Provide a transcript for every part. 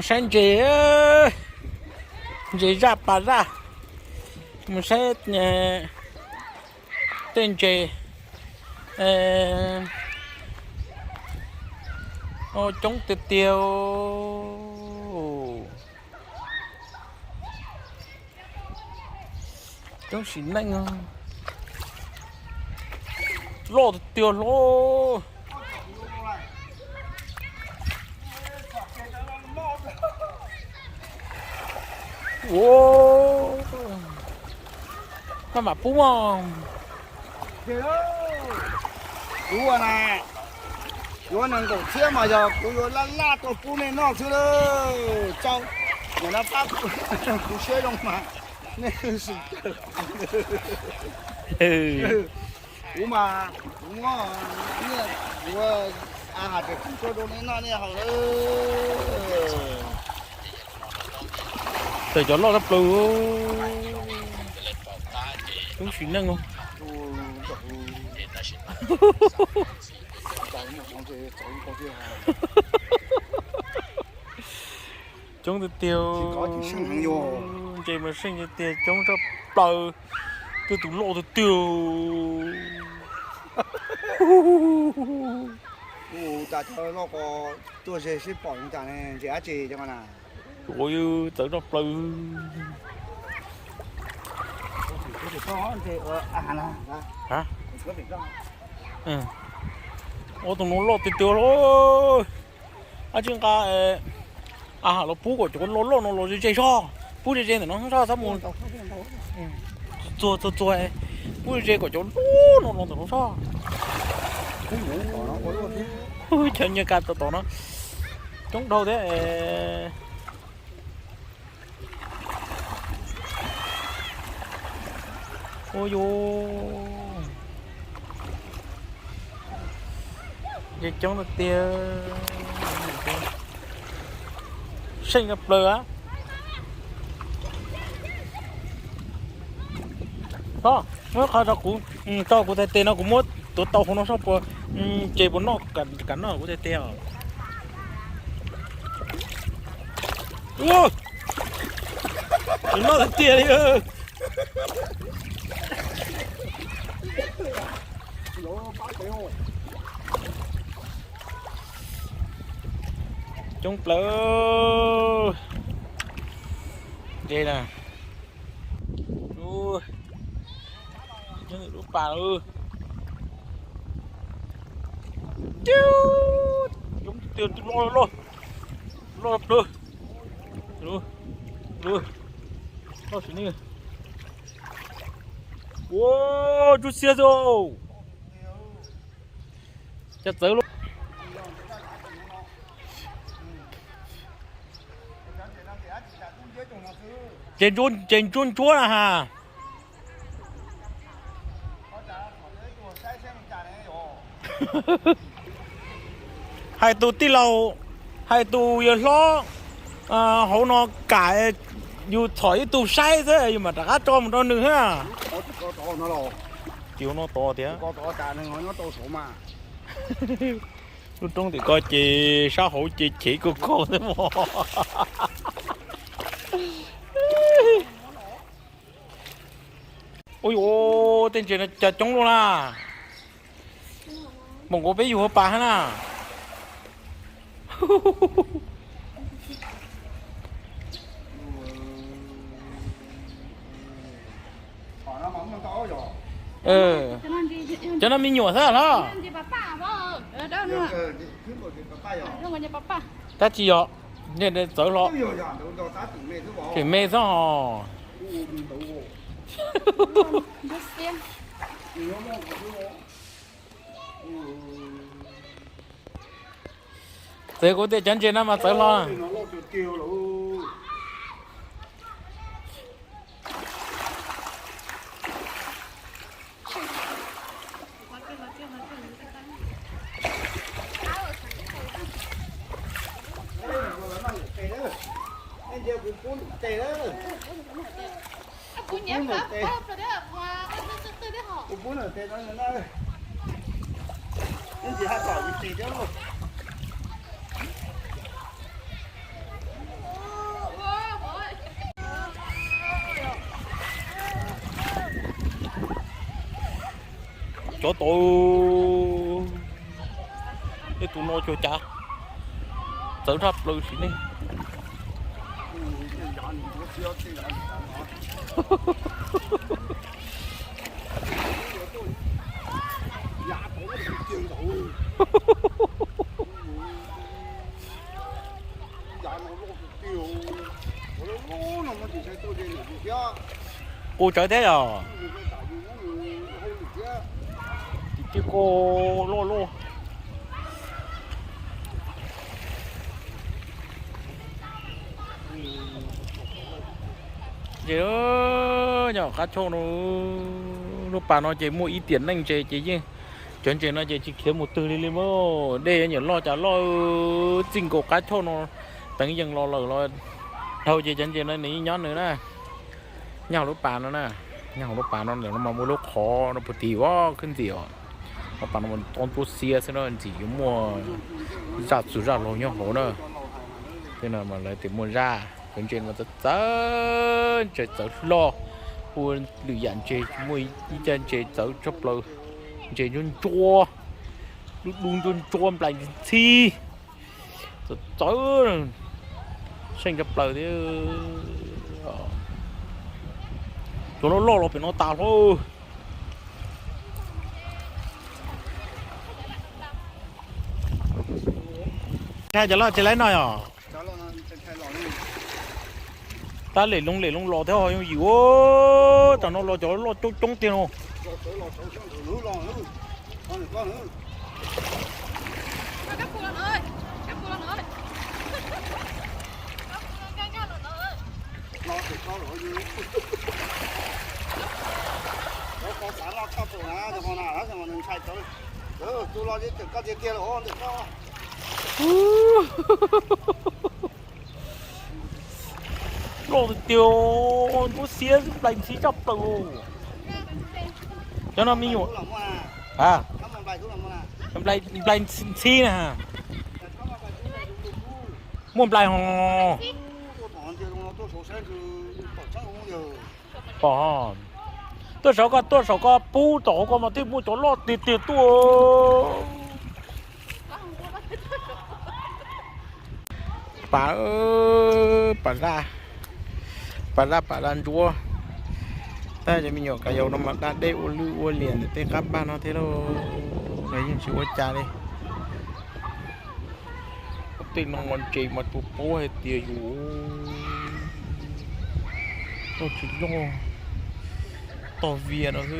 Saib ntses, ntses zaj pas zaj, mus saib tej ntses. Coob tiag tiag. Coob sim neej, loj tiag tiag hlo. Maj mam pub mog. Kuv ua na, yuav nees nkaum txhiab mas yog kuv yuav laj laj tuaj pub nej noj xwb lawm. Tsau, nim no pab kuv siab zoo mas nej sim caw kuv mas kuv muab nyiaj yuav a has tias kuv tuaj rau nej noj nej haus lawm. Tawm cov loj tshaj plaws. Coob sim neej. Coob tiag tiag. Ntses mas seej tiag tiag, coob tshaj plaws. Tej tus loj tiag tiag. Tuaj ze sib pom cas ne, ntses dab tsi cov ko na? Ua txawv tshaj plaws. Ua tus no loj tiag tiag lauj. Ab tsi nqa a has los pub kom cov loj loj no los ze ze zog, pub ze ze ntawm no zog txhob mus txuag txuag txuag, pub ze ze kom cov loj no los ntawm no zog. Chaw nyiag ka tom tom no coob dhau thiab. Ua yuav ze coob tiag tiag, seej tshaj plaws. Txhob muab qhov rau kuv, tso kuv tais tes no kuv muab tuav tau hauv no saib puas, ces puas noj, kam noj kuv tais tes os. Tsis noj tiag tiag li. Coob plaws. Ntses na. Lub pas, coob tiag tiag, loj loj, loj plawg. Loj sim neej. Ua, tsub xiab xwb. Cov txawv loj. Ces ntsuab ntsuab na ha. Hais tus tij laug, hais tus yawg hlob hauv no kam yus txhom ib tug saib xwb yus mam rov qab tso mus rau nws ha. Tiv no tod tiag. Lub roob tim ko ces sab hauv ces chev kawg kawg xwb mog. Ua yuav tej ntses no cas coob luaj na. Npaum nkaus peb yug hauv pas hab na. Cov no me nyuam xwb hlo. Tab tsis yog, txawv hlo. Tseem me xwb os. Txawv, kuv tias cov ntses no mas txawv hlo. Cov tau, tej tus no cuag cav txawv tshaj plaws sim neej. Qus tsawv thiab yog tim tij qus loj loj. Ces nyob qab choj no, lub pas no ces muaj ib tiam neej ntses ces yeej, cov ntses no ces tsis khiav mus twg li li mas. Dej nyiam loj cas loj, txij nkaus qab choj no teev yees los lawm los dhau ces cov ntses no nws yeej nyob nws na. Nyob hauv lub pas no na, nyob hauv lub pas no ntawm no mas muaj lub qhov no puag tim ub khwb ntxiv os. Lub pas no mas tob ntsuab xiab xwb na, ntxim yuav muaj zaj txwg zaj laug nyob hauv na. Tej no mas lawv tias muaj zaj, cov ntses no mas txawv txawv ntses txawv hlo, ua lwm yam ntses tsis muaj ib co ntses txawv tshaj plaws. Ntses ntsuab ntsuab, dub dub ntsuab ntsuab nplai ntxhib, txawv txawv, seej tshaj plaws thiab. Cov loj loj los pem no tas hlo. Ntshai cov loj tsis laib no yom. Tab lem loo lem loo los thiab ho yooj yim ua. Tam no los cov loj coob coob tiag no. Loj tiag tiag, ntsuab xiab nplai ntxhib tshaj plaws. Cov no me nyuam, nplai ntxhib na. Muaj nplai ho. Pom, tuaj saum koj, tuaj saum koj pub tom hauv ko mas twb muaj cov loj tiag tiag tuaj. Pas, pas zaj, pas zaj pas zaj ntsuab. Tab cov me nyuam ka yau no mas da dej ua lwj ua liam ntawm tej qab npaj no thiab lauj, los yeej tsis ua cas li. Tej no mas ntses mas tus paub hais tias yus toj tsis loj, tog vias no xwb.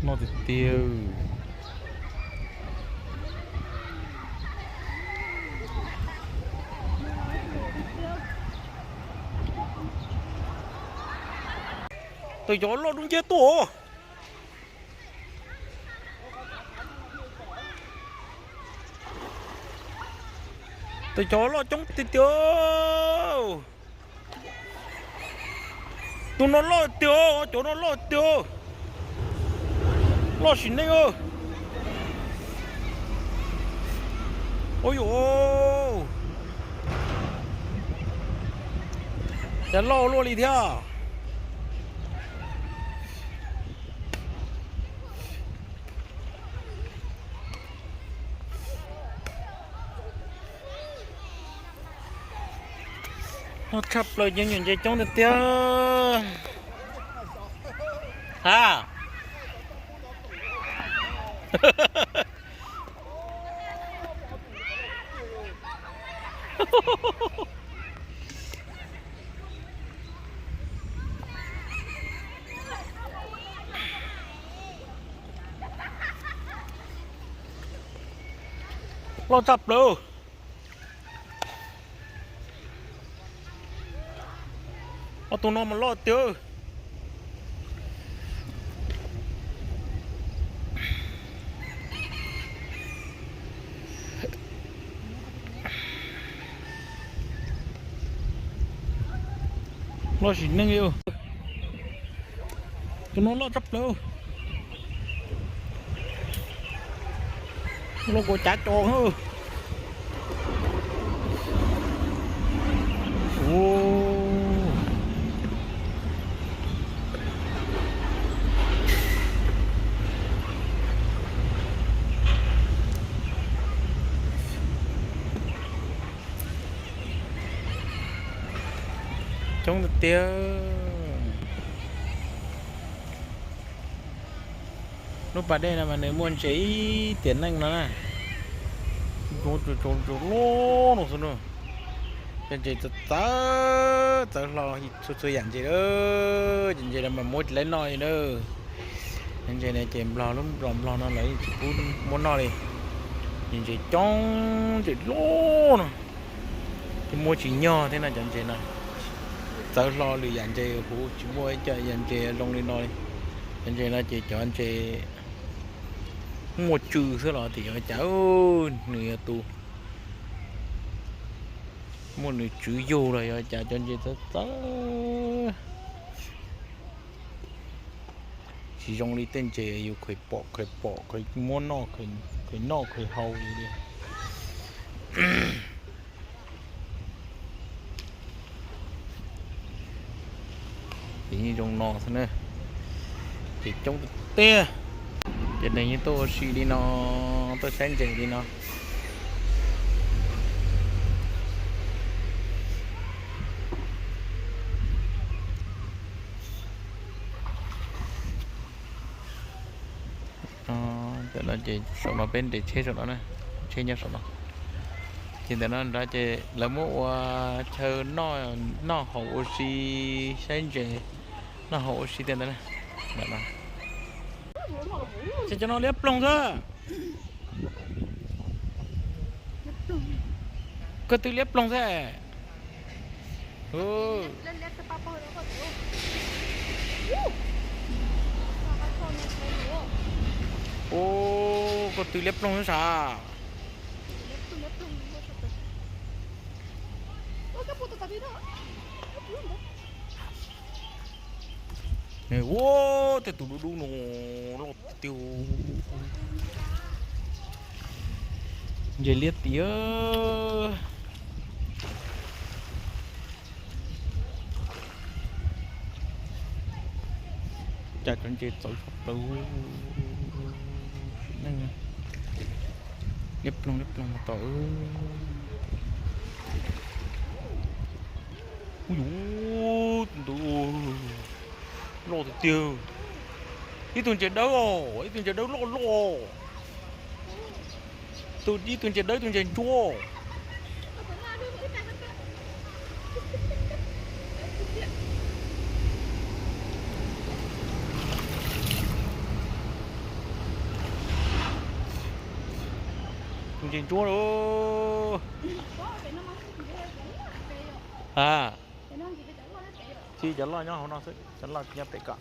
No tiag tiag. Tus cov loj dub nciab tuaj. Tus cov loj coob tiag tiag. Tus no loj tiag, cov no loj tiag. Loj sim neej. Ua yuav, cas loj luaj li thiab. Loj tshaj plaws, cov nyuam ntses coob tiag tiag. Ha, loj tshaj plaws. Ob tug no mas loj tiag. Loj sim neej li. Tus no loj tshaj plaws. Loj kuv cav tso. Ua, Coob tiag tiag. Lub pas dej no mas nws muaj ntses ib tiam neej no na. Cov ntses tsaus tsaus loj no xwb na. Cov ntses txawv txawv, txawv hlo txhua txhua yam ntses lawm. Cov ntses no mas muab tsis laib noj li na. Cov ntses no ces nplog, lub zos nplog no lawv yeej tsis pub muab noj li. Cov ntses coob, ntses loj no, muab tsis nyog thiab no cov ntses no. Txawv hlo lwm yam ntses huv, tsis muaj ib co yam ntses zoo li no li. Cov ntses no ces cov ntses muaj tswv xwb los tias yuav cas, nws yog tus muaj nws tswv yug los yog cas cov ntses txawv txawv. Tsis zoo li tej ntses yus khaws pom khaws pom khaws muab noj, khaws noj khaws haus li. Ces yeej zoo no xwb na. Ces coob tiag tiag. Ces neeg yeej tuaj ua si li no, tuaj saib ntses li no. Ntawm no ces saum no peb nres tsheb saum no na, tsheb nyob saum no. Ces ntawm no nrad ces lawv muab ua chaw noj haus ua si, saib ntses, noj haus ua si tej ntawd na. Ces cov no liab ploog xwb. Koj twb liab ploog xwb. Ub, koj twb liab ploog xwb sav. Ua, tej tus dub dub no loj tiag. Ntses liab tiag. Cas cov ntses txawv tshaj plaws. Sim neej, liab ploog liab ploog mas tau. Ub, tus ntawd loj tiag tiag. Ib tug ntses dawb os, ib tug ntses dawb loj loj. Tus, ib tug ntses dawb, ib tug ntses ntsuab. Tus ntses ntsuab lawm. A, tsis, cov loj nyob hauv no xwb, cov loj tsis nyob pem ko.